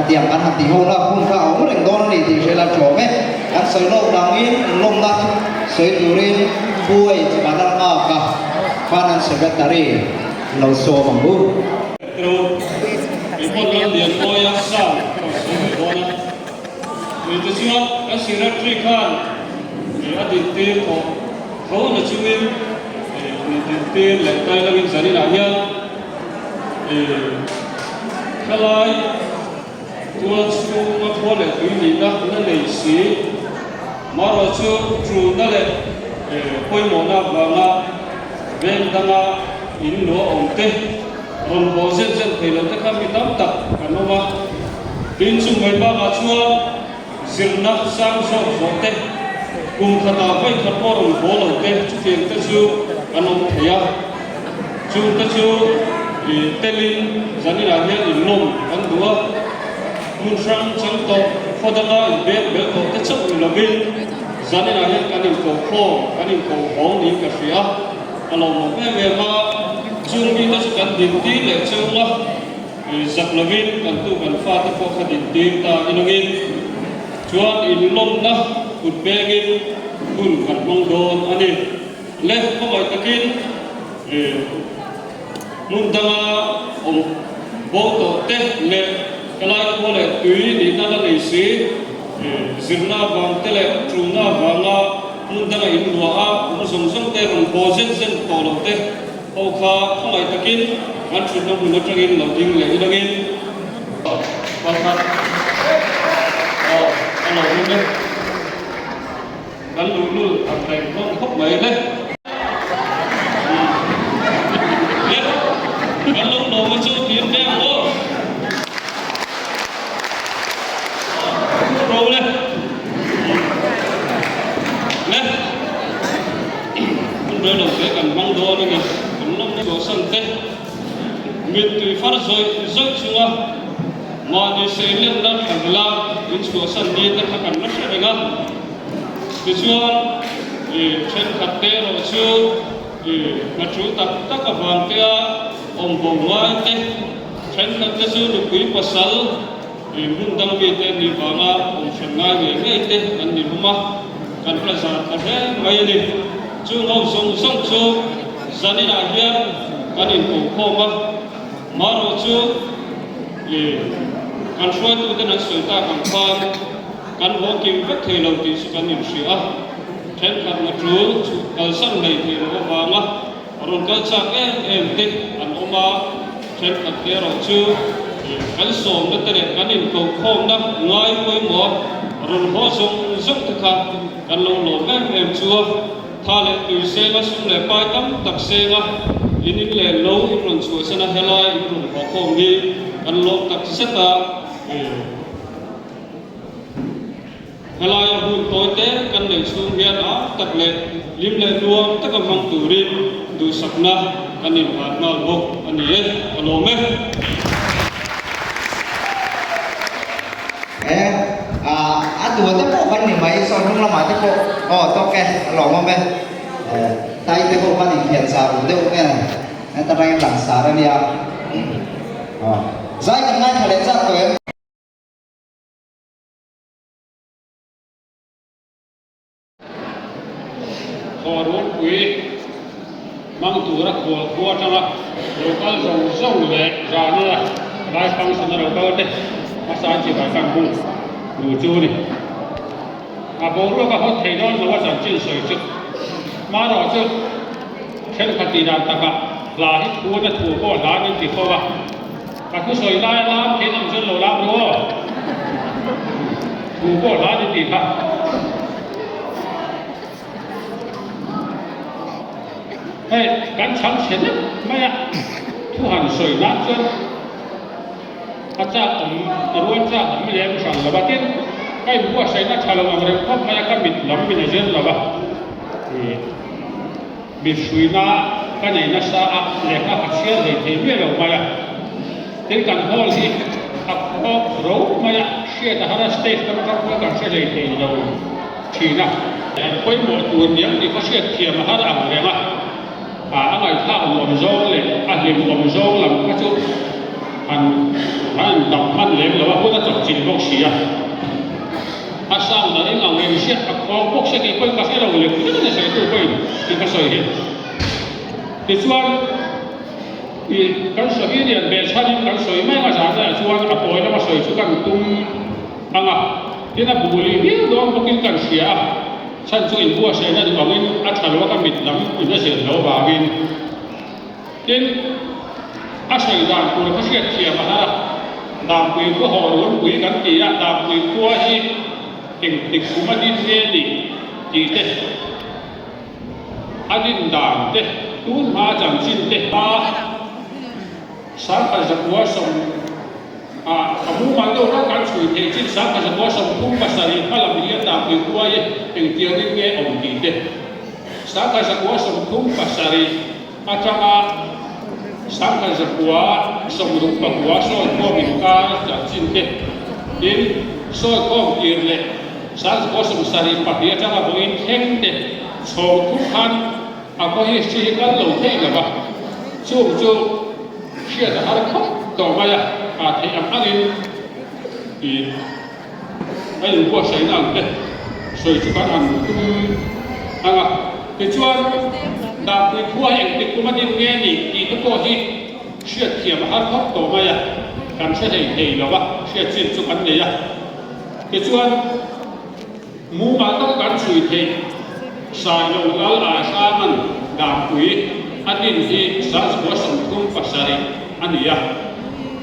Khatiang kan han tih hona hun kha a awm reng dawn a ni tih hre la ṭawm e. Kan sawi lawk dangin lawmna sawi turin Pu H Vanlalnghaka Finance Secretary lo sawm ang u. Tro, i hmun lam lian mawia sang ka rawn sawi ve dawn a. Tichuan, kan Secretary khan a dintir tawh tho na chungin dintir leh tai langin zaninah hian Thalai tual chhunga khua leh tui nihna la nei si, marawh chu tulna leh pawimawhna avanga veng danga in luah awm te, rawn haw zen zen thei lo te kha mi tam tak kan awm a. Tin, chung mai bakah chuan zirna sang zawk zawh te, kum khatah vawi khat pawh rawn haw lo te, chutiang te chu kan awm thei a. Chungte chu telin zaninah hian inlawm kan duh a, hmun hrang chang tawh khaw danga inbek bel tawh te chauh ni lovin zaninah hian kan inkohkhawm, kan inkohhawng niin ka hria a, a lawmawm em em a, chung mite chu kan dintir leh cheu a, zak lovin kan tu kan fate pawh kha dintir ta inangin chuan inlawmna kut pengin hun kan hmang dawn a ni. Le khawngaih takin hmun danga awm bo tawh te leh helai khua leh tui nihna la nei si, zirna avang te leh tulna avanga hmun danga in luah a awm zawng zawng te rawn haw zen zen tawh lo te ho kha khawngaih takin kan thutna hmun atangin lo ding leh ilangin pakhat aw a lo awm e. Kan luhlul ang reng hlawm khawp mai le. Le, kan lo lawm a chu tir te ang aw. Ro le. Le. Hun rei lo te kan hmang dawn a ni. Kan lawm na chhuahsan te. Mittui far zawih zawih chunga mahni seilenna thlanla in chhuahsan ni te kha kan la hre reng a. Tichuan, i thenkhat te erawh chu i hna thu tak tak avang te a awm bo ngai te, thenkhat te chu nupui pasal i hmun dang mi te nih vanga awm hran ngai ngei ngei te an ni hlawm a, kan hla zan ta hle mai a ni. Chung ho zawng zawng chu zaninah hian kan inkokhawm a, marawh chu i kan hruaituten an sawi tak ang khan, Kan haw kim vek thei lo tih chu kan inhria a, thenkhat na tul chu kalsan hlei thei loh avanga rawn kal chak em em te an awm a, thenkhat te erawh chu kan sawmna te leh kan inkohkhawmna ngai pawimawh rawn haw zawng zawng te kha kan lo lawm em em chu a, tha leh tui senga sum leh pai tam tak senga in in leh lo in rawn chhuahsan a helai in rawn haw khawm hi kan lawm tak zet a. Helaia hun tawi te kan neih chhung hian a tak leh hlim leh nuam taka hmang turin duhsakna kan inhlan nghal bawk a ni e, ka lawm e. E, a a dua te pawh kan ni mai, saw hnung lamah te pawh aw tawk e, a lawmawm e. E, tai te pawh kan inthian sar duh deuh nge, heta tangin langsar a nia. Aw, zai kan ngaithla leh chak tawh em? Thawhrulpui hmang tura khual khua atanga lo kal zawng zawng leh zahna lai function a lo kal te hmasa an chibai kan bung nu chu a ni. A boruak a hawt thei dawn lo a chanchin sawi chu hmarawh chu thenkhat tih dan takah hla hi thu na thu pawh hla an inti fo a. Ka thusawi lai a lam theih ang chuan lo lam ru aw. Thu pawh hla ni tih kha. Hei kan chhang chhe deuh mai a, thu han sawi nan chuan a chak awm, a rual chak awm lem hran lo va, tin ka inbuatsaihna tha lo ang reng khawp mai a, ka mit lam min a zir lo va. Mihruina ka nei nasa a, lehkha ka chhiar hlei thei miah lo mai a. Tin, kan hall hi a khawk ro mai a, hriat a har a, stage lam atang pawh kan hre hlei thei lo thin a. An pawimawh tur niang tih kha hriat thiam a har ang reng a, a ngaihthlak nuam zawng leh a hlim awm zawng lam kha chu han han dam hman lem lo a, hun a chawp. bawk si a. A sound a ring ang reng sia, a khawng bawk sia tih pawhin ka hre lo lek lek a ni sawitu pawhin tih ka sawi hi. Tichuan ih kan sawi lian ve chhanin kan sawi mai anga zan ah chuan a tawi lama sawi chu kan tum ang a, tin a bu lih viau dawn bawkin kan hria a, chhan chu inbuatsaihna duh angin a tha lo a ka mit lam in a zir lo vangin. Tin, a sawi dan tur kha hriat thiam a har a, Dampui khua haw runpui kan ti a, Dampui khua hi engtik kum a din nge ni tih te, a din dan te, tun hma chanchin te a sangkhat zakua sawm a a mumal deuh hlauh kan chhui theih chin sangkhat zakua 37 hma lam hian Dampui khua hi engtiangin nge awm tih te, sangkhat zakua 37 Atanga 1969 sawi khawm inkar chanchin te, tin, sawi khawm tir leh 1972 atanga vawiin thleng te chhawng thuk khan a khaw history hi kal lo thei lo va, chung chu hriat a har khawp tawh mai a, a theih ang angin i a inbuatsaihna ang te sawi chu kan han tum ang a. Tichuan, Dahpui khua hi engtik kum a din nge ni tih te pawh hi hriatthiam a har khawp tawh mai a, kan hre hlei thei lo va, hriat chin chu kan nei a. Tichuan, mumal tak kan chhui theih Sailo Lal Aihranga'n Dahpui a din hi 1937 a ni a.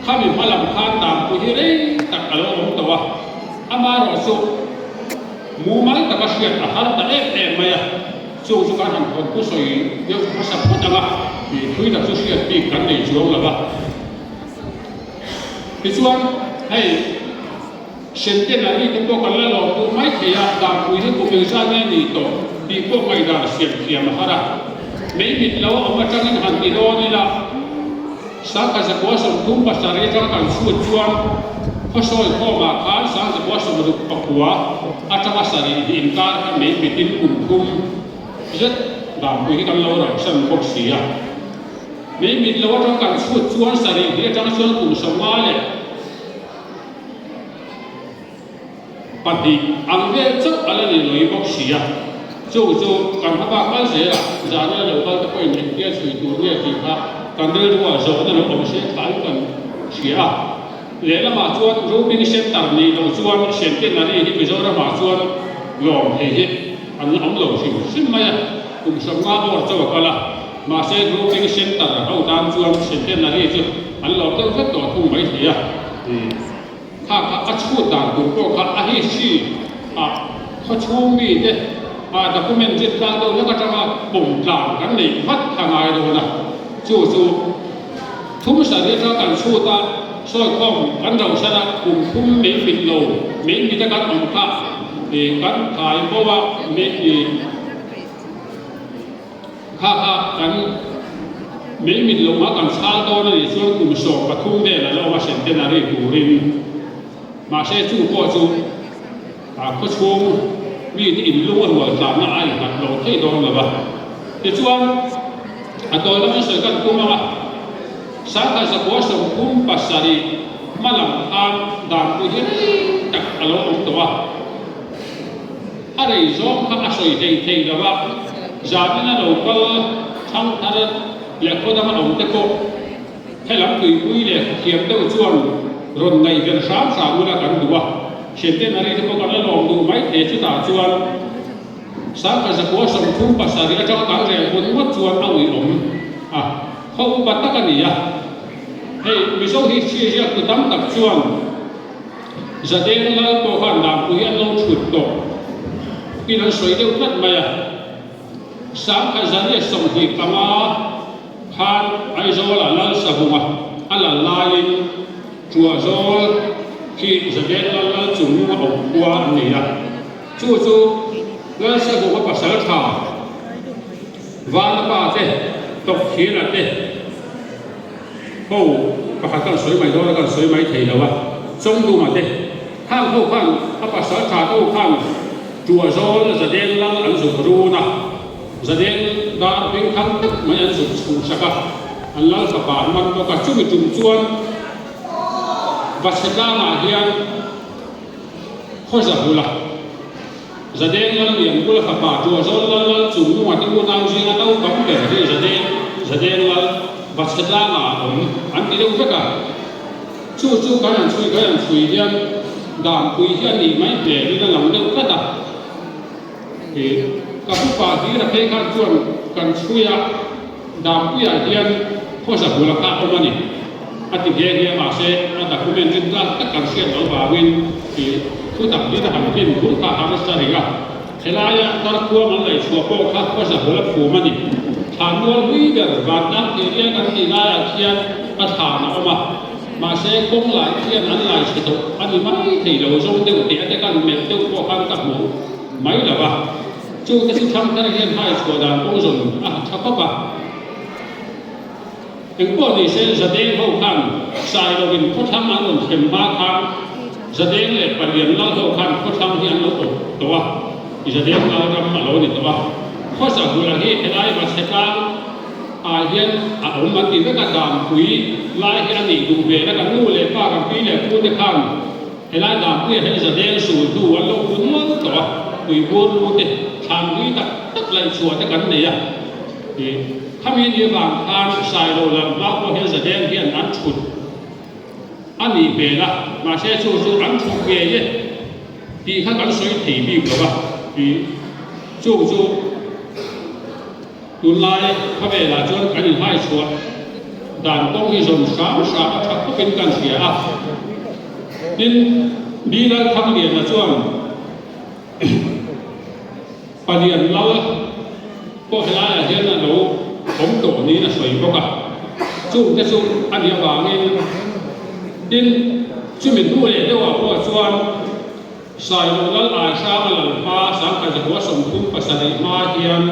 Khami hma lam khan Dahpui hi rei tak a lo awm tawh a, amaherawhchu, Mumal taka hriat a har ta em em mai a, chung chu kan han thawn thu sawi deuh hmasa phawt ang a, tih thui tak chu hriat bik kan nei chuang lo va. Tichuan, hei Centenary te pawh kan la lawm duh mai thei a, Danpui hi kum engzat nge ni tawh tih pawh ngaihdan siam thiam a har a. Mei mit lo a awm atangin han ti dawn ila, 1937 atanga kan chhut chuan khawsawi khawmah khan 1969 atanga sarih hi inkar kha mei mitin kum thum zet danpui hi kan lo rauhsan bawk si a. Mei mit lo atanga kan chhut chuan sarih hi atang chuan kum 50 leh pahnih ang vel chauh a la ni lui bawk si a. Chung chu kan hmabak kal zel a, zahna lo kal te pawhin engtia chhui tur nge tih kha kan rilruah zawhna lo awm se thlain kan hria a. Lehlamah chuan Grouping Centre nih loh chuan Centenary hi Mizoramah chuan lawm thei hi an la awm lo hrim hrim mai a, kum 50 bawr chauh a kal a, mahse Grouping Centre ho tan chuan Centenary chu an lawm deuh vek tawh thung mai thei a. Kha kha a chhut dan tur pawh kha a history ah khawchhung mite ah document rin tlang deuh hlek atanga pawm tlang kan neih vat kha ngai dawn a, chu chu thum sarih atanga kan chhut a sawi khawm kan rauhsan a kum thum mei mit lo mei mit a kan awm kha ih kan thai bo a mei ih Kha kha kan mei mit lo mah kan chhal dawn a nih chuan kum 13 vel a la awm a centenary turin. Mahse chu pawh chu a khawchhung mite inlung a rual tlanna a innghat lo thei dawn lo va. Tichuan a tawi lam sawi kan tum ang a, 1937 hma lam khan danpui hi rei tak a lo awm tawh a. A rei zawng kha a sawi thei thei lo a, zanin a lo kal thang thar leh khaw danga awm te pawh helam tuipui leh khathiam deuh chuan rawn ngaihven hram hram ula kan duh a, Centenary te pawh kan la lawm duh mai thei chutah chuan 1937 atanga kan rel hun ngawt chuan a uiawm a, khaw upa tak a ni a, hei Mizo history ziaktu tam tak chuan. Zadeng lal pawh khan Danpui an lo thut tawh in an sawi deuh tlat mai a. 1925 khan Aizawlah Lal Savunga a lal laiin Tuahzawl khi Zadeng lal lal chung a awm khua an nei a. Chu chu Lal Savunga pasal tha Vanapa te, Tawkthira te, Ho, pakhat kan sawi mai dawn a, kan sawi mai thei lo a, Chawngduma te khang ho khan a pasal tha ho khan tua zawl zadeng lal an zuk run a, zadeng dar hming thang tak mai an zuk chhuh sak a, an lal fapa an man bawk a, chumi tum chuan Vasetlangah hian. Khawzahula, Zadeng Lal Lianbula fapa Tuahzawl Lal Lal Chungnunga te unau zinga naupang ber hi Zadeng Zadeng Lal Vachhetlanga a awm an ti deuh vek a. Chu chu kan han chhui kan han chhui hian Danpui hi a nih mai hmelin a lang deuh tlat a. Ih, ka pupa hlir a phei khan chuan kan chhui a, Danpuiah hian Khawzahula kha a awm a ni. A ti nghe nghe mahse a document rin tlak tak kan hriat loh vangin ih thu tak hlir a han hlim bur kha a nasa rih a. Helaia Tarkhuam an laihchhuah pawh kha Khawzahula phum a ni. Thlan mual hlui ber Vantlang Area kan tih laiah khian a thlan a awm a. Mahse kawng lai khian an lai chhe tawh a ni mai thei lo zawng deuh teh a te kan melh deuh pawh khan ka hmu mai lo a. Chu te chu thangthar hian hai chhuah dan kawng zawn a ha tha khawp a. Engpawh ni se Zadeng ho khan Sailovin khawthlang an rawn thlem hma khan Zadeng leh Palian lal ho khan khawthlang hi an lo awp tawh a, Zadeng lal ram a lo ni tawh a. Khawsa hula hi helai Vachhe tlang ah hian a awm an ti vek a, Dampui lai hi a nih duh hmel a, kan nu leh pa kan pi leh pu te khan helai Dampuiah hian Zadeng sul hnu an lo hmu nual tawh a, Tuibur lu te thlan hlui tak tak laihchhuah te kan nei a. Khami ni avang khan Sailo lam hma pawh hian Zadeng hian an thut a nih hmel a, mahse chu chu an thut ngei e tih kha kan sawi thei bik lo a, chu chu tunlai khawvelah chuan kan inhai chhuah dan kawng hi zawn hram hram a tha khawpin kan hria a. Tin, Bilal Thangliana chuan Palian lal pawh helaiah hian a lo awm tawh niin a sawi bawk a, chungte chu a nih avangin tin chumi hnu leh deuhah pawh chuan Sailo lal Aihranga lal hma Sangkhaizahua 37 hma hian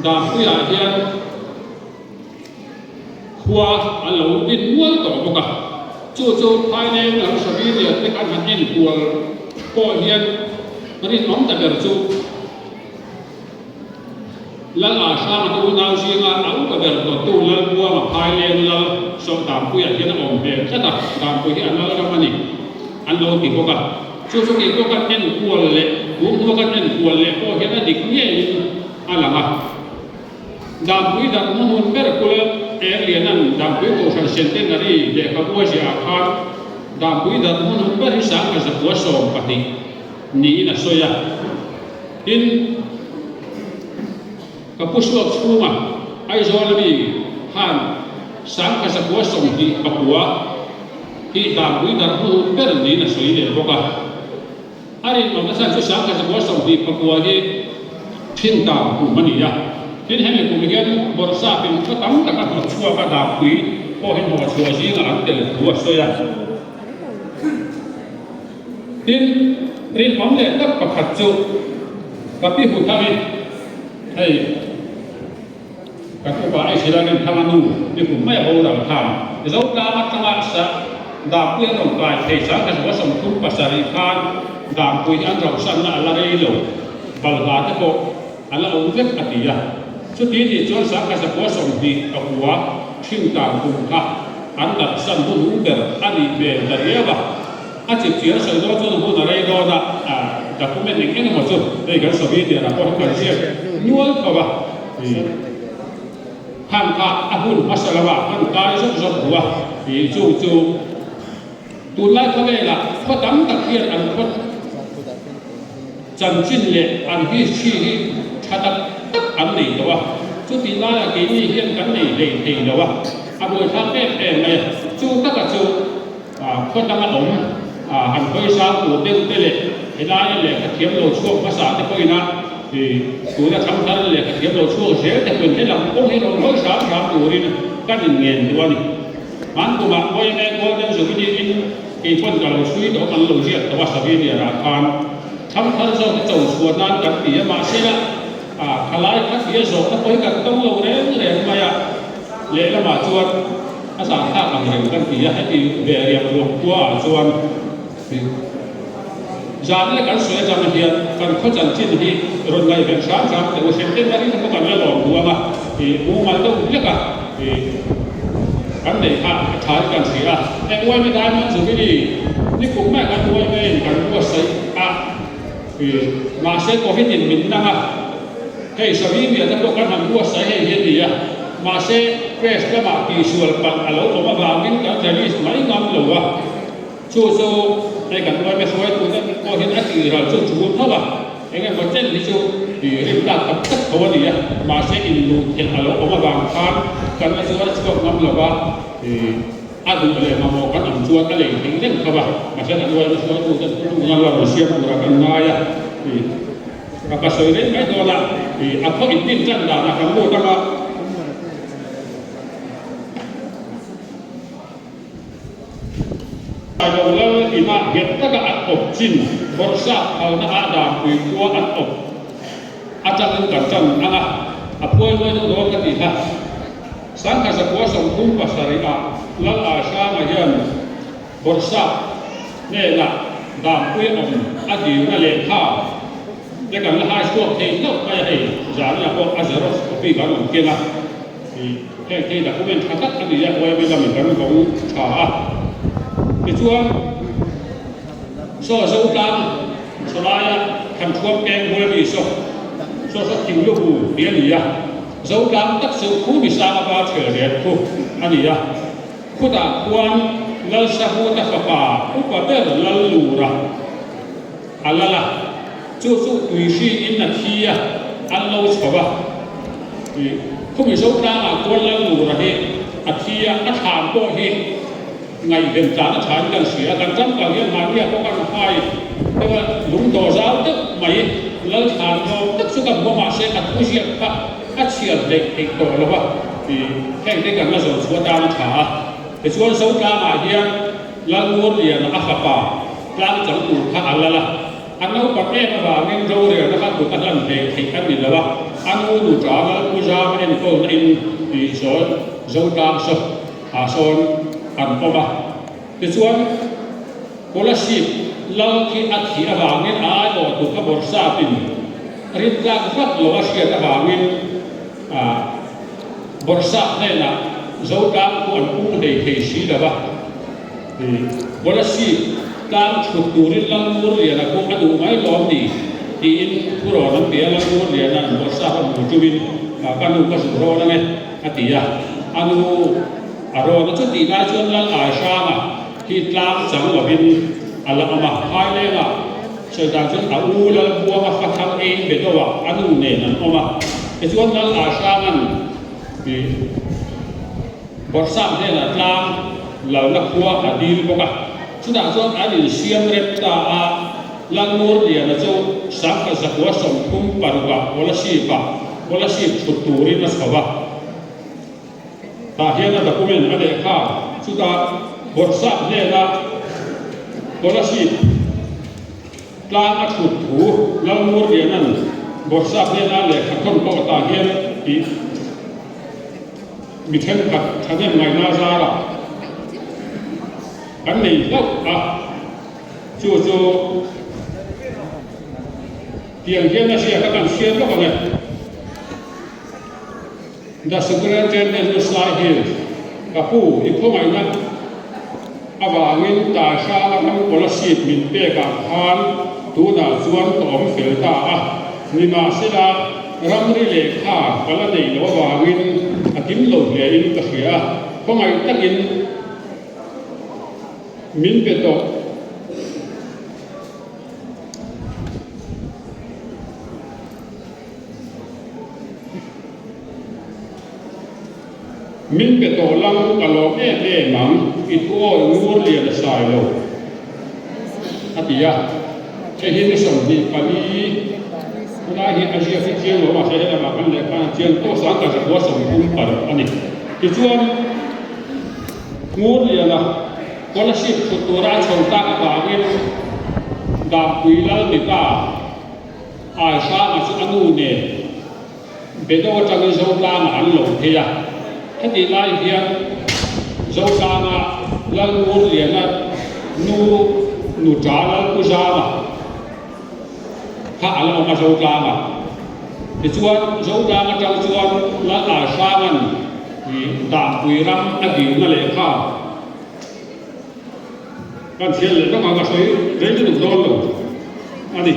Dampuiah hian khua a lo din mual tawh bawk a, chu chu Phaileng lam Sabiria te khan han enkual pawh hian rinawm ta ber chu Lal Ahranga te unau zinga a upa ber dawttu Lal Buanga Phaileng Lal sawh Dampuiah hian a awm hmel tlat a, Dampui hi a lal ram a ni an lo ti bawk a, chu chu kei pawh kan enkual leh tun hnu kan enkual leh pawh hian a dik ngeiin a lang a. Dampui darh hmuhmun ber kula Erliana'n Dampui Kohhran Centenary lehkhabu a ziahah khan Dampui darh hmuhnun ber hi 1912 niin a sawi a. Tin, ka pu suak chhunga Aizawl ami khan 1929 hi Dampui darh hmuhnun ber niin a sawi leh bawk a. A rinawmna chhan chu 1929 hi thin dan kum a ni a. Tin, hemi kum hian Bawrhsap in khaw tam tak a hnawt chhuak a, Dapui pawh hi hnawh chhuah zingah an tel thu a sawi a. Tin, rinawm leh tak pakhat chu ka pi hu thang i hei kan upa Aishila Rinthanga nu ni kum mai a boral khan Zotlang atanga sa Dapui an rawn kai thei 1937 khan Dapui hi an rauhsanna a la rei lo, balhla te pawh a la awm vek a ti a. Chuti nih chuan 1929 thin tan kum kha an darhsan hun ber a nih hmel ta riau a. A chipchiar sawi dawn chuan hun a rei dawn a, document eng eng emaw chu hei kan Soviet-ah pawh hi kan ziak nual tho a. Khan kha a hun hmasa lo a, han kai zawk zawk duh a, tih chung chu tunlai khawvelah khaw tam tak hian an khaw chanchin leh an history hi tha tak tak an nei tawh a, chutih laiah keini hian kan nei hlei thei lo a, a buaithlak em em mai a, chu taka chu khaw danga awm han hawi sang tur deuh te leh helaia lehkha thiam lo chhuak hmasa te pawhin a tuna thangthar lehkha thiam lo chhuak zel te pawhin helam kawng hi rawn hawi hram hram turin kan inngen duh a ni. Hman kumah Boyme Golden Jubilee in kei pawn ka lo chhui tawh kan lo ziak tawh a Saviliar-ah khan thangthar zawk hi cho chhuah nan kan ti a, mahse khalai kha tia zawhna pawh hi kan tawng lo reng reng mai a, lehlamah chuan a zahthlak ang reng kan ti a, heti ve riak ruak khua ah chuan zan leh kan sawi atang hian kan khaw chanchin hi rawn ngaihven hram hram teh u, hrem ten a rin pawh kan la lawm duh ang a, mumal deuh hlek a. kan neih kha a tha in kan hria a. Heng uaime Diamond Jubilee ni kum mai kan uaime in kan buatsaih a, mahse Covid in min nang a, hei Savimia te pawh kan han buatsaih hei hi a ni a, mahse press lamah tihsual palh a lo awm avangin kan release mai ngam lo a. Chu chu hei kan uaime hruaitute pawh hian a tih ral chu tul tho a, eng emaw chen hi chu tih rim tlak tak tak tho a ni a, mahse inluh theih a lo awm avang khan kan la zuar chhuak ngam lo va, a duh leh mamawh kan awm chuan a lei theih reng tho a, mahse kan uaime hruaitute thuthlukna la rawn siam turah kan ngai a, ka sawi reng mai dawn a, a khaw intin tan danah kan lut ang a. Lo lal inah nghet taka an awp chin bawrhsap phalna ah danpui khua an awp atangin kan tan ang a, a phuai luai deuh dawn ka ti kha. Sangha zakua 37 ah Lal Ahranga hian bawrhsap hnenah danpui awm a dilna lehkha te kan la hai chhuak thei hlauh mai a, hei zanah pawh a xerox copy kan rawn keng a. Heng hi document tha tak a ni a, YB lamin kan vawng tha a. Tichuan, saw Zotlang chawlaia Thanthuam peng bul ami saw, saw saw Thinglubu tih a ni a. Zotlang tak chu Khumi Sanga pa thel ret khu a ni a. Khutah khuan Lalsahuta fapa upa ber Lallura a lal a. Chu chu tuihri in a thi a, an lo chho a. Khumi Zotlangah khuan Lallura hi a thi a, a thlan pawh hi ngaihven tlan a thain kan hria a. Kan tangkal hian mahnia pawh kan hai deuh a, lung dawh zau deuh mai Lal thlan lawm tak chu kan hmu a, mahse a thu ziak kha a chhiar hleih theih tawh lo a. Heng te kan la zawh chhuah atan a tha a. Tichuan Zotlangah hian Lalngurliana a fapa tlang chang tur kha a lal a. A naupang em avangin rorelna kha kut a hlan hleih theih a ni lo a, a nu nu ṭa Lalpu Zama enkawlna in tih zawn Zotlang saw ah sawn an awm a. Tichuan, Kolasib lal khi a thih avangin a aiawh tu kha Bawrhsapin rintlak vak lo a hriat avangin Bawrhsap hnenah Zotlang khu an pung hlei thei si lo a. Kolasib tlang chhut turin Lalngurliana khu a duh mai lawm ni? tiin thurawn an ti a, Lalngurliana'n Bawrhsap a hmu tumin ka nu ka zuh rawn ange a ti a, a nu a rawn a chutih lai chuan Lal Aihranga hi tlang chang lovin a la awm a, Phailengah sawi dan chuan a u Lalbuanga fathang ei be deuhah a nu nen an awm a, tichuan Lal Aihranga'n Bawrhsap hnenah tlang lalna khua a dil bawk a, chutah chuan an insiam rem ta a, Lalngurliana chu Sangha zakua 36 ah Kolasib-ah Kolasib chhut turin a chho a, tah hian a document a lehkha chutah Bawrhsap hnenah Kolasib tlang a chhut thu Lalngurliana'n Bawrhsap hnena lehkha thawn pawh tah hian tih Mi thenkhat thahnem ngaihna zarah kan nei hlauh a, chu chu tiang hian a hria kha kan hriat lawk ang e. The Superintendent Lusai Hill, Ka pu, i khawngaihna avangin Taihra ram scholarship min pekah khan tunah chuan ka awm fel ta a, nimahsela Ramri lehkha ka la neih loh avangin a kim lo hle in ka hria a, khawngaih takin min pe tawh. Min pe tawh lang ka lawm em em ang, i thu awi ngur lian a sai lo, a ti a. Hei hi ni 24 khulai hi a ziak hi chiang lo mahse helamah kan lehkha a chiang tawh sang ka zakua 36 a ni. Tichuan, ngur liana scholarship thut tura a chho tak avangin Dampui Lal mipa Aihranga chu a nu nen Bedo atangin Zotlangah an lo phei a, hetih lai hian Zotlanga Lalngurliana nu nuṭa Lalpuzama kha a la awm a Zotlangah. Tichuan Zotlang atang chuan Lal Aihranga'n Dahpui ram a dilna lehkha kan chhiat leh vak a, ka sawi rei lutuk dawn lo a ni.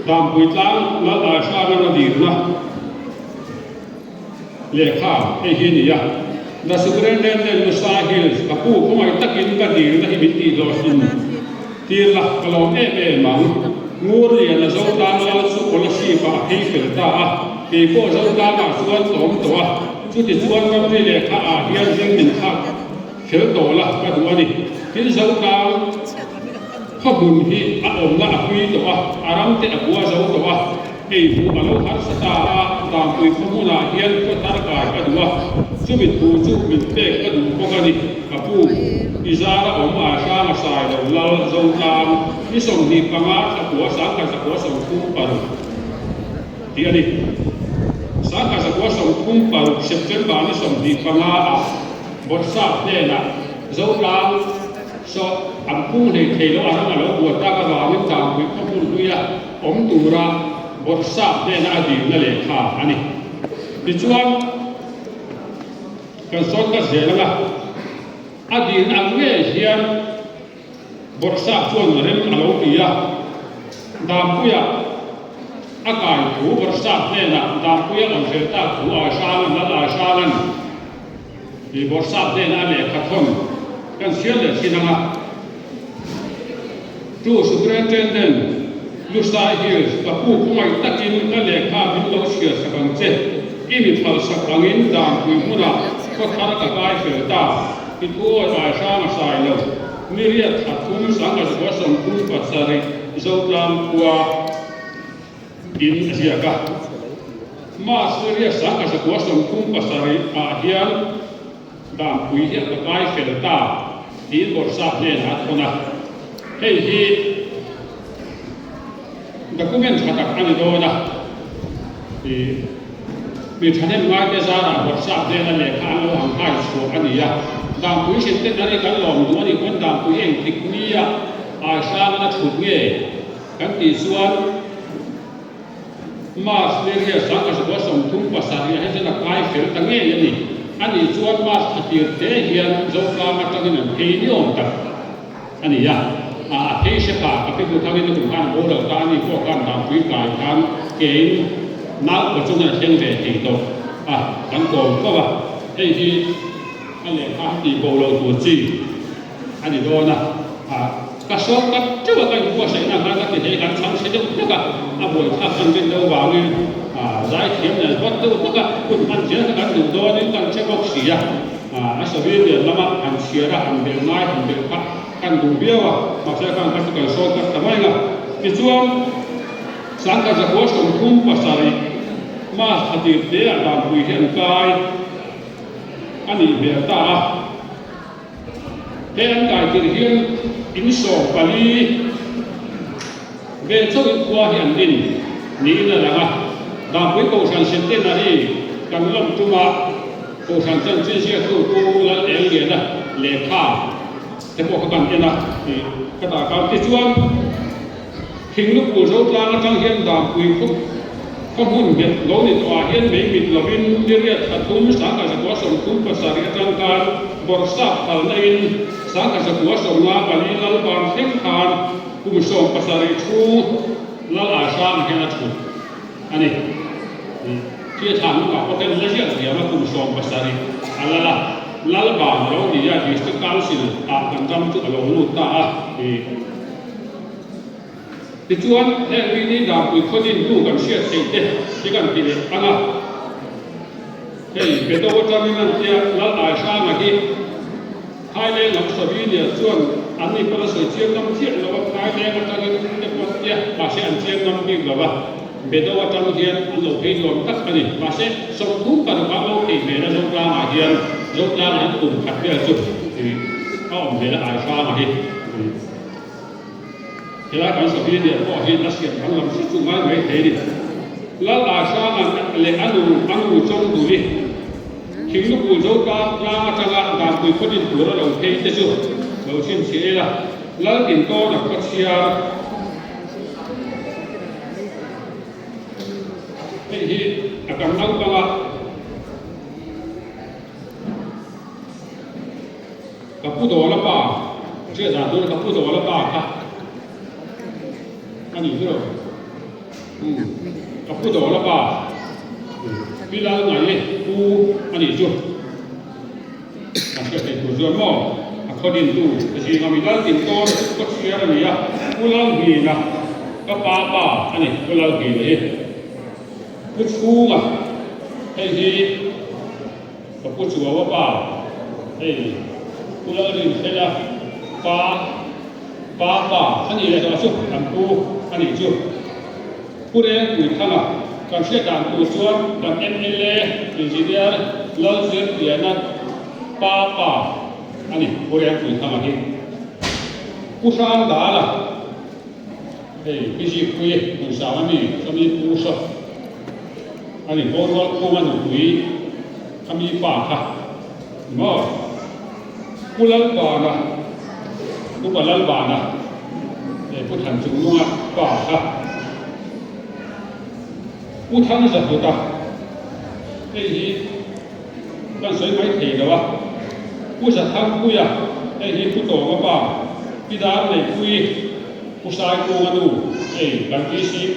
Dampui tlang Lal Aihranan a dirna lehkha hei hi a ni a, The Superintendent Lusai Hills ka pu khawngaih takin ka dirna hi min tih hlawhtlin tir la ka lawm em em ang. Ngur lian a Zotlang Lal chu Kolasib ah a phei fel ta a, kei pawh Zotlang ah chuan ka awm tawh a, chuti chuan ramri lehkha ah hian hming min thlak fel tawh la ka duh a ni. Tin Zotlang khaw hmun hi a awmna a hlui tawh a, a ram te a bua zo tawh a, ei hmuh a lo harsa ta a, Dangpui khaw hmunah hian khaw thar kai ka duh a, chumi thu chu min pek ka duh bawk a ni, ka pu. I zara awm a hrang a sai lo lal Zotlang ni 25 thlakua 1936 tih a ni. 1936 September ni 25 ah Bawrhsap hnenah Zotlang saw an phung hlei thei lo a ram a lo buat tak avangin Dangpui khaw hmun hluia awm tura Bawrhsap hnena a dilna lehkha a ni. Tichuan, kan sawn ka zel anga a dilna ang ngei hian Bawrhsap chuan rem a lo ti a, Dampuia a kai thu Bawrhsap hnenah Dampuia awm fel tak thu Aihrangan Lal Aihrangan Tih Bawrhsap hnena a lehkha thawn kan chhiar leh thin ang a. Tu Superintendent Lusai Hills ka pu khawngaih takin ka lehkha min lo chhiar sak ang che. I mi phal sak angin Dangpui hmunah khaw thar ka kai fel ta. I thu awi ai hrang a sai lo. Ni riat thla thum 1937 Zotlang khua in a ziak a. Mas riat 1937 ah hian Dangpui hi a ka kai fel ta tiin Bawrhsap hnenah a thawn a. Hei hi document tha tak a ni dawn a. Mi thahnem ngaite zarah Bawrhsap hnena lehkha an lo ang hai chhuah a ni a. Dangpui hrin ten a ri kan lawm duh a nih pawn Dangpui engtik nia ai hrangin a thut nge kan tih chuan Mars ni riat 1937 ah hi chuan a kai fel ta ngei a ni. A nih chuan Mars thla tir te hian Zotlang atangin an phei ni awm tak a ni a. A phei hre pa ka pi thangin a kum khan a boral ta a ni pawh khan Dangpui kai khan kein nau pa chungin a thleng ve thei tawh a, kan kawm fo a. Hei hi a lehkha tih bo lo tur chi a ni dawn a. Ka sawm tak teuh a, ka inbuatsaihna khan ka ti thei kan chhang chhe deuh hlek a, a buaithlak kan rin deuh vangin zaithiam nen vawt deuh hlek a, hun hman zel kha kan duh dawnin kan hre bawk si a, a sawi lian lama han chhiar a, han belh ngai han belh kha kan duh viau a, mahse khan kha chu kan sawn tak ta mai ang a. Tichuan, 1937 March thla tir te ah Danpui hi an kai a nih hmel ta a. He an kai tirh hian in 14 vel chauhin khua hi an din niin a lang a. Dangpui Kohhran Centenary kan lawm tuma Kohhran chanchin ziaktu Pu Lal Engliana lehkha te pawh kha kan en a tih ka dah khan. Tichuan, Thinglupu Zotlang atang hian Dangpui khaw khaw hmun nghet lo ni tawh ah hian mei mit lovin ni riat thla thum 1937 atang khan Bawrhsap phalna in 1954 Lal ban thleng khan kum 70 chhung Lal Ahrang hian a thut a ni. Khi a thlah hnungah pawh hian la ziak diam a kum 70 a lal a, Lal ban a lo ni a, District Council ah kan ram chu a lo lut ta a. Tichuan, heng mi ni Dangpui khaw dintu kan hriat theih te hi kan ti leh ang a. Hei, Beto atangin an tia Lal Aihranga hi Phaileng lam Slovenia chuan an ni pawn a sawi chiang ngam chiah lo a, Phaileng atangin te pawh an tia, mahse an chiang ngam bik lo a. Beto atang hian an lo phei nuam tak a ni. Mahse, 36 ah lo phei hmel a Zotlangah hian, Zotlangah hian kum khat vel chu a awm hmel a Aihranga hi. Helai kan Slovenia pawh hi a siam danglam hret chu ngai mai thei a ni. Lal Ahranga leh a nu a nu Chawngduli Thinglupu Zopa tlang atanga Danpui khaw din tur a lo phei te chu lo chhinchhiah ila. Laltintawna khawchhiar hei hi a kan naupang a. Ka pu Dawla pa, hriat dan tur ka pu Dawla pa kha a ni chu. Umm, ka pu Dawla pa, Pi Lalngaih pu a ni chu. Kan hriat theih tur chuan maw a khaw dintu zinga mi Laltin tawn chu ka chhiar a ni a, Pu Lalhina ka pa pa a ni, Pu Lalhina hi Pu Chhunga hei hi ka Pu Chuaua pa hei Pu Lalrinfela pa pa pa a nih leh tawh chu kan pu a nih chu. Pu Rengpuithanga kan hriat dan tur chuan kan mla Engineer Lalzirliana pa pa a ni Pu Rengpuithanga hi. Pu Hrangdala hei Pi Zikpuii Hmunsang a mi Chami Pu Saw a ni Borual Khuma nupui Khami pa kha maw Pu Lalbana Upa Lalbana leh Pu Thanchungnunga pa kha Pu Thangzahluta hei hi kan sawi mai thei lo a, Pu Zathangpuia hei hi Pu Tawnga pa, Pi Darneihpuii, Pu Saikunga nu hei kan TCP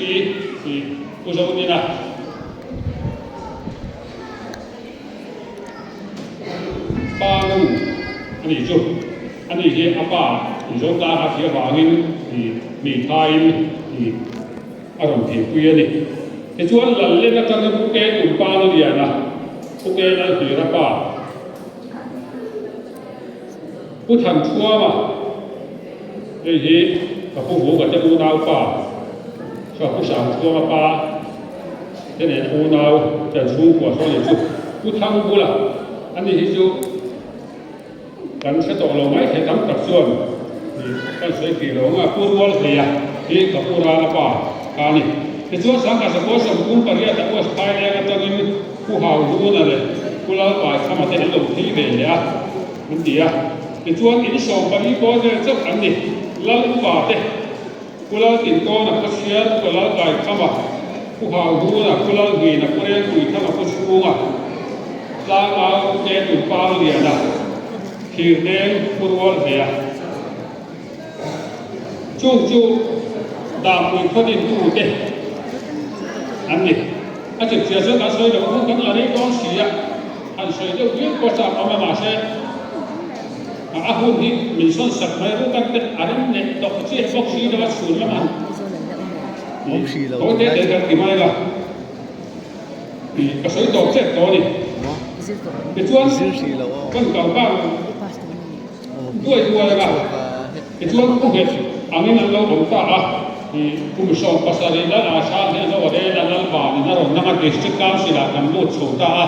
tih Pu Zodina. Pa nu a nih chu. A ni hi a pa Mizo tan a thih avangin hmeithaiin a rawn theihpui a ni. Tichuan Lallen atanga Pu Ke Tumpa Laliana, Pu Ke Lalhlira pa, Pu Thanchhuama, hei hi ka pu Vuka te unau pa, chuan Pu Sangchhuama pa, Te nen unau tel chhungkua sawn in chu Pu Thangbula a ni hi chu kan hre tawh lo mai thei tam tak chuan kan sawi fih lo ang a, Pu Rualhleia hi ka pu Rala pa kha a ni. Tichuan Sangha Sakawr Sawmkung pariat a West Phaileng atangin Pu Hauhuna leh Pu Lalpaikhama te an lo phei ve leh a an ti a. Tichuan in 14 pawl vel chauh an ni. Lal upa te. Pu Laltintawn a Khawchhiar, Pu Lalkaikham a, Pu Hauhun a, Pu Lalhnin a, Pu Rengpuithang a, Pu Chhung a, Tlangau Pu Ketum Parlian a, Thirleng Pu Rualhlei a. Chung chu Dahpui khaw dintute an ni. A chipchhiar chuan kan sawi loh hun kan la rei dawn si a, han sawi deuh viau pawh chak awm a mahse, A hun hi min sawn sak mai ruk a te a rem leh tawh chiah bawk si lo a chhun lam ang tih tawi te te kan ti mai la tih ka sawi tawp chet tawh a ni. Tichuan kan kal kang duai duai a tichuan pu nghet angin an lo awm ta a tih kum 70 lal ah hran hian a lo rel a Lalvan in a rawn nang a District Council ah kan lut chho ta a.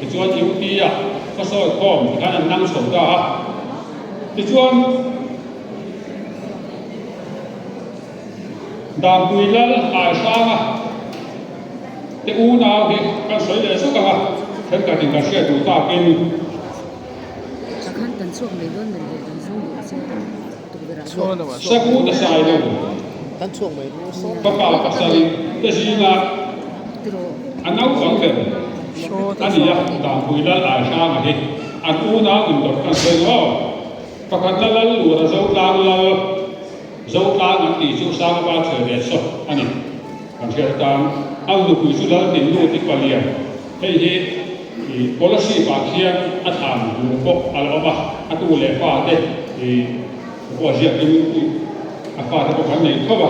Tichuan UP ah ka sawi khawm tikhan an nang chho ta a. Tichuan Danpui Lal Aihranga te unau hi kan sawi leh zuk ang a, thenkhat in kan hriat duh takin. Saku ta sai lo fapa pasarih te zinga a naupang ber a ni a, Danpui Lal Aihranga hi an unau indawrh kan sawi lo aw. Pakhatna Lal Lura Zotlang Lal Zotlang an tih chu Sangapa chhe ve saw a ni. Kan hriat atan a nupui chu Lal Tinnu ti palian hei hi i Kolasib ah khian a thlan lung pawh a la awm a, a tu leh fa te i pawh a ziak in a fa te pawh kan nei tho a.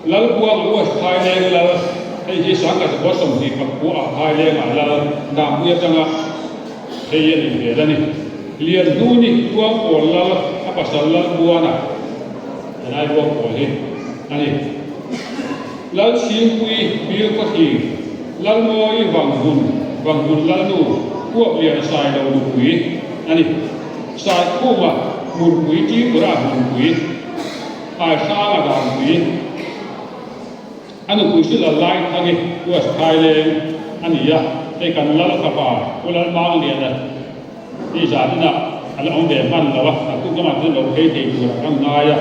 Lalbuang West Phaileng Lal, hei hi Sangha Zakua 24 ah Phaileng ah Lal Dampui atanga phei a nih hmel a ni. Lianhnuni Luangpawl Lal a pasal Lalbuana helai Luangpawl hi a ni. Lalchhingpui Bilkhawthlir, Lalmawi Vanghmun, Vanghmun Lalnu, Kuaplian Sailo nupui a ni. Saikhuma Hmunpui Tripura Hmunpui, Aihranga Danpui, a nupui chu Lallai Thangi, West Phaileng a ni a, hei kan Lal fapa Pu Lalmangliana hi zaninah. a la awm ve hman lo a, naktuk lamah chuan lo phei thei turah kan ngai a.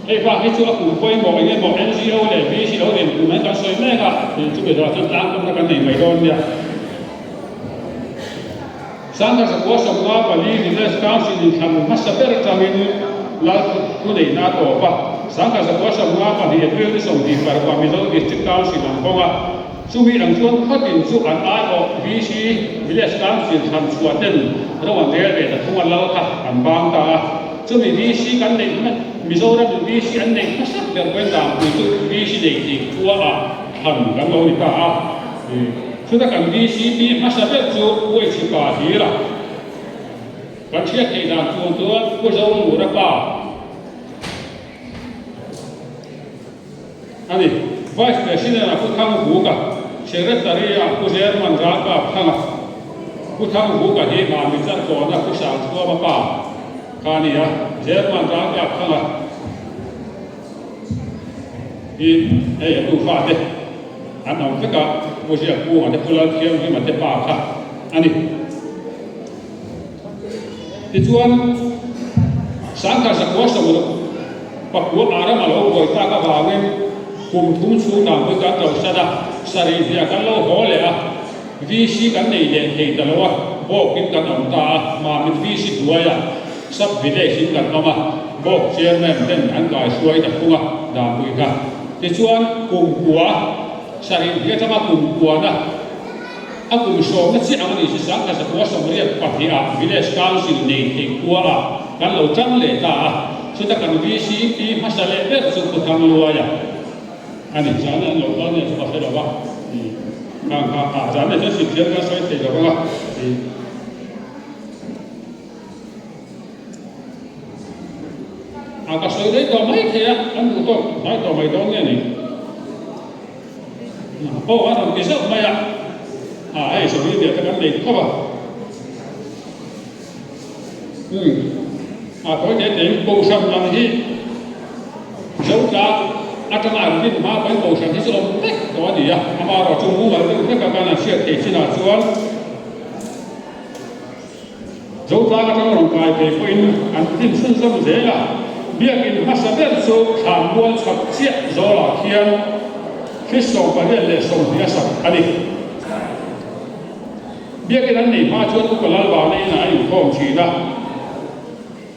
Hei bak hi chu a kum pawimawh eng emaw NGO leh VC lo din tum an kan sawi mek a, chumi zawhah chuan tlangkawmna kan nei mai dawn nia. Sangha zakua 54 Village Council inthlan hmasa ber atangin Lal thuneihna a tawp a, Sangha zakua 52 April ni 26 Mizo District Council an hawng a, chumi ang chuan khatin chu an aiawh VC Village Council thlan chhuah ten ro an rel ve ta thung a, Lal kha an bang ta a, chumi VC kan neih hma Mizoram in VC an neih hmasak ber pawhin Dangpui chu VC nei thei khua ah thlan kan lo ni ta a. Chuta kan VCP hmasa ber chu Uaichhipa hlir a, kan hriat theih dan chuan chuan Pu Zongura pa a ni. Vice President-ah Pu Thangvuka, Secretary-ah Pu Zerman Ralkap Thanga. Pu Thangvuka hi Mami Charkawna Pu Sangthuama pa kha a ni a, Zerman Ralkap Thanga hi hei a tu fate. An awm vek a, Pu Ziakkunga te Pu Lalthianghima te pa kha a ni. Tichuan, Sangkhat zakua sawmruk pakua ah ram a lo buai tak avangin kum thum chhung dan pui kan ṭosan a, sarih hniah kan lo haw leh a, VC kan nei leh thei ta lo a, bawkin kan awm ta a, Mamit VC hnuaiah Sub Village in kan awm a, bawk Chairman ten an kaihruai ta thung a, danpui kha. Tichuan, kum kua, sarih hnih atanga kum kuana a kum sawmna chiah ang a ni si, 1924 ah Village Council nei thei khua ah kan lo tang leh ta a, chuta kan VCP hmasa leh ber chu Pu Thangluaia a ni. Zan an lo kal nge chu ka hre lo va, khang kha ah zan leh chuan siphiar kan sawi thei lo vang a. A ka sawi daih tawh mai thei a, an duh tawk hnai tawh mai dawn nge ni? Aw a rawn ti zauh mai a, a hei sawi ve te kan nei khawp a. Umm a tawi te te in kohhran lam hi Zotlang atanga an din hma pawhin kohhran hi chu awm vek tawh a ni a, amaherawhchu mumal deuh hlek a kan an hriat theih chinah chuan Zotlang atang rawn kai phei pawhin an din chhunzawm zel a, biakin hmasa ber chu thlanmual chhak chiah zawlah khian Hri 28 a sak a ni. Biakin an neih hma chuan Upa Lalvana inah a inkhawm thin a,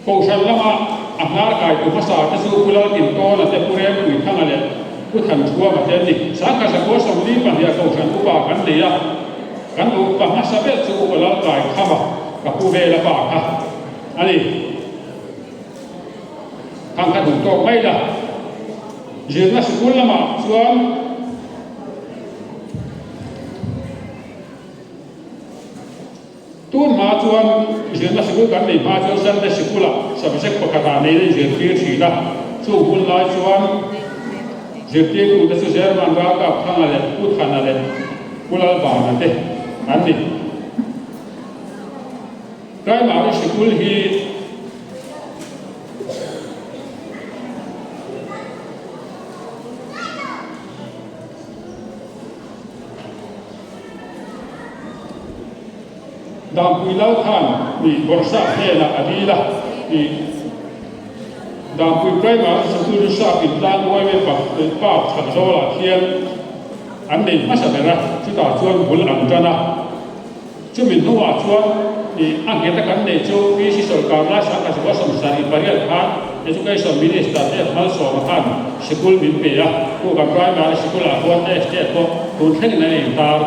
Kohhran lama a hnar kaitu hmasa te chu Pu Lalkintawna te, Pu Rempuithanga leh Pu Thanthuama te an ni. 1942 ah Kohhran Upa kan nei a, kan upa hmasa ber chu Upa Lalkaikhama ka pu vela pa kha a ni. Khang kha duh tawk mai la. Zirna sikul lamah chuan. Tun hma chuan zirna sikul kan nei hma chuan Sunday sikulah subject pakhatah neiin a inzirtir thin a, chung hun lai chuan zirtirtute chu German ralkap Thanga leh Pu Thana leh Pu Lalvana te an ni. Primary sikul hi. Dampui Lal khan ih Bawrhsap hnenah a dil a, ih Dampui Primary Sikul hi sap in tlang uai mai park chhak zawlah khian an nei hmasa ber a, chutah chuan bul an tan a. Chumi hnuah chuan ih a nghet a kan neih chu PC sawrkar lai 1978 khan Education Minister te Malsawma khan sikul min pe a, chu kan primary sikulah chuan estate pawh tun thlengin an intar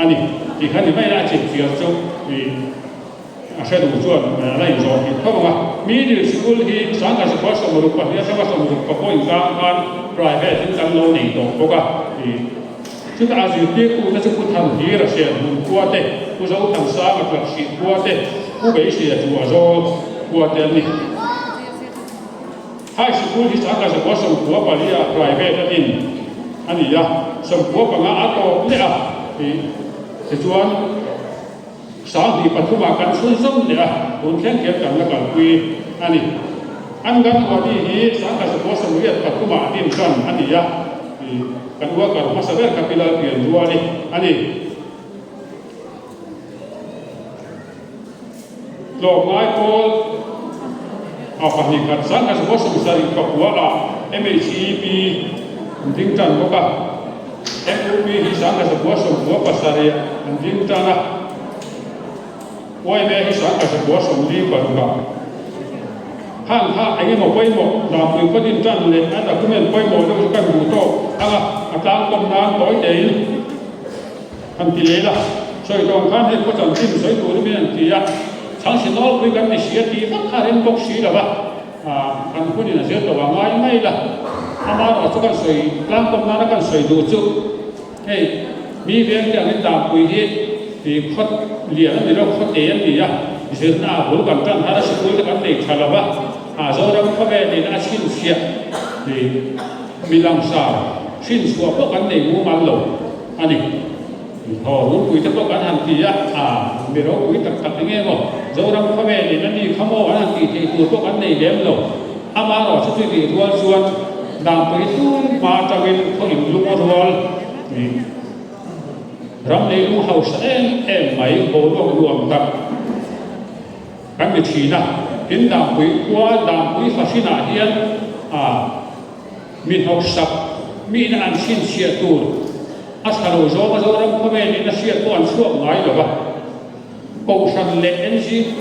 a ni tih kha ni mai a, a chipchiar chu ih a hre duh chuan a la inzawh thei tho ang a. Middle sikul hi 1962 atanga 64 inkang khan private in kan lo nei tawh bawk a, ih. Chutah a zirtirtute chu Pu Thanhira Hrianhmun khua te, Pu Zothansanga Tlaksih khua te, Pu Beiseia chu a zawl khua te an ni. High Sikul hi 1994 ah private a din a ni a, 95 a tawp leh a, tichuan 2003 ah kan chhunzawm leh a, tun thleng hian kan la kalpui a ni. Anganwadi hi 1983 ah din tan a ni a. Kan worker hmasa ber kha Pi Lalpianruali a ni. Tlawmngai pawl a 2 khat 1970 pakua ah MHEP an ding tan bawk a, MUP hi 1997 ah an ding tan a, YMA hi 1946 ah. Hang kha eng emaw pawimawh Dampui khaw din tan leh a document pawimawh deuh chu kan hmuh tawk ang a, a tlangkawm nan tawi tein han ti leh la. Sawi tawng khan hei khaw chanchin sawi turin min han ti a, chhangchhe nawlpui kan ni si a tih vak kha a rem bawk si lo va, kan hunin a zir tawh a ngai mai la. Amaherawhchu chu kan sawi tlangkawm nana kan sawi duh chu hei mi veng te angin Dampui hi khaw lian a ni lo, khaw te a ni a, zirna a bul kan tan har a, sikul te kan nei tha lo va, Zoram khawvelin a chhinchhiah mi langsar hrinchhuah pawh kan nei mumal lo. A ni. Thaw runpui te pawh kan han ti a, a mi ropui tak tak eng emaw Zoram khawvelin a ni kha maw an han tih theih tur pawh kan nei lem lo. Amaherawhchu chu tih rual chuan Dampui tun hma atangin khaw in lung a rual ih ram leilung hausa em em mai boruak nuam tak kan ni thin a. Tin Dampui khua Dampui fahrinah hian a. Mi hnawksak, mi ina an chhinchhiah tur a tha lo zawng a Zoram khawvelin a hriat pawh an chhuak ngai lo va. Kohhran leh NG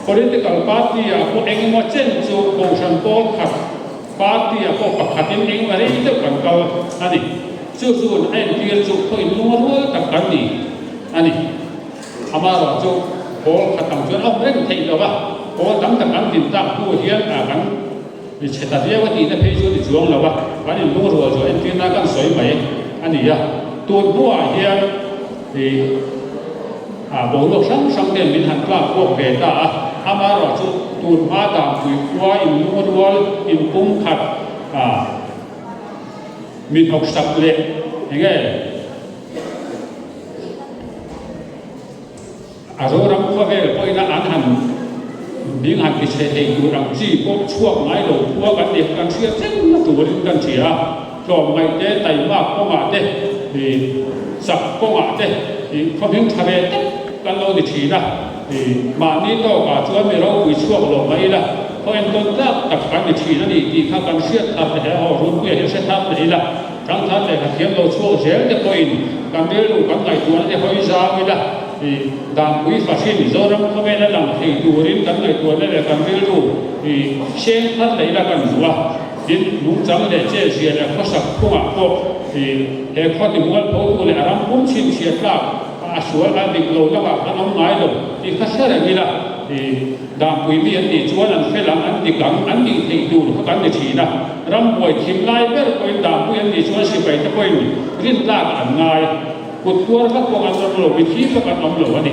political party ah pawh eng emaw chen chu Kohhran pawl khat party ah pawh pakhatin eng emaw rei deuh kan kal a ni. Chu chuan a entir chu khaw inlung a rual tak kan ni a ni. Amaherawhchu pawl khat ang chuan a awm reng theih lo va, pawl tam tak an din tak hnu hian kan Mi chhe ta viau a tihna phei chu a ni chuang lo a, kan inlungrual zawh entirna kan sawi mai a ni a. Tun hnuah hian ih ah boruak hrang hrang ten min han tlak buak ve ta a, amaherawh chu tun hma Dampui khua inlungrual inpumkhat ah mi hnawksak leh eng nge A Zoram khawvel pawhin a an han hming han ti chhe thei tur ang chi pawh chhuak ngai lo khua kan ni kan hriat reng na turin kan hria a, tlawmngaih te, taimak kawngah te, ih chak kawngah te ih khaw hming tha ve tak kan lo ni thin a, ih mahni tawkah chuan mi ropui chhuak lo mai ila khaw entawn tlak tak kan ni thin a ni tih kha kan hriat thar leh he aw runpuia hi hre thar leh ila. Ṭangthar lehkha thiam lo chhuak zel te pawhin kan rilru kan ngaihtuahna te hawi zau ila, ih Dampui fahrin Zoram khawvela lang thei turin kan ngaihtuahna leh kan rilru ih seng thar leh ila kan duh a. Tin, nungchang leh chezia leh khawsak phungah pawh ih he khaw timual photu leh a ram pum chhinchhiah tlak a sual a dik lo lakah kan awm ngai lo tih kha hre reng ila, ih Dampui mi an nih chuan an fel ang, an dik ang, an nih theih tur kha kan ni thin a. Ram buai thim lai ber pawhin Dampui an nih chuan sipai te pawhin rintlak an ngai. Kut tuar vak pawh an awm lo, mithi pawh kan awm lo a ni.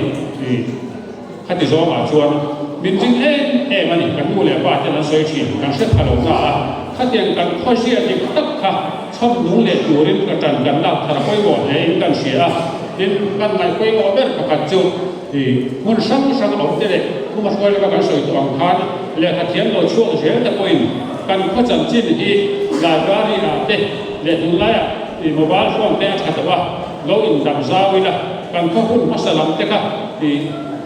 Khati zawngah chuan min ring em em a ni, kan nu leh pa ten an sawi thin, kan hre pha lo ta a. Khatiang kan khawzia dik tak kha chhawm nung leh turin ka tan kan lak thar pawimawh hle in kan hria a. Tin, kan ngaih pawimawh ber pakhat chu, Hmun hrang hrang a awm te leh khuma hruai lova kan sawi tawh ang khan lehkha thiam lo chhuak zel te pawhin kan khaw chanchin hi library ah te leh tunlaiah mobile phone te a tha tawh a, lo indam zau ila kan khaw hun hmasa lam te kha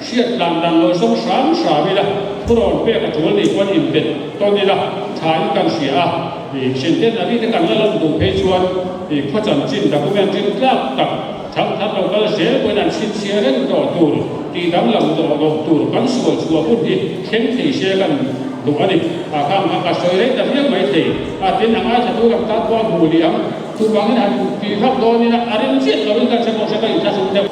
hriat tlan dan lo zawng hram hram ila thurawn pek a tul nih pawn inbet tawn ila tha in kan hria a, centenary te kan la lawm duh phei chuan khaw chanchin document rin tlak tak Thangthar lo kal zel pawhin an chhinchhiah reng tawh tur, tih danglam tawh loh tur kan sual chhuah hun hi thleng thei se kan duh a ni. A khang kha ka sawi rei ta viau mai thei. A tin a ngaithla tu lam tan pawh a hmu leh ang. Chuvangin han tih vak dawnin a rem chiah loin kan hre bawk se ka inthlahrung deuh.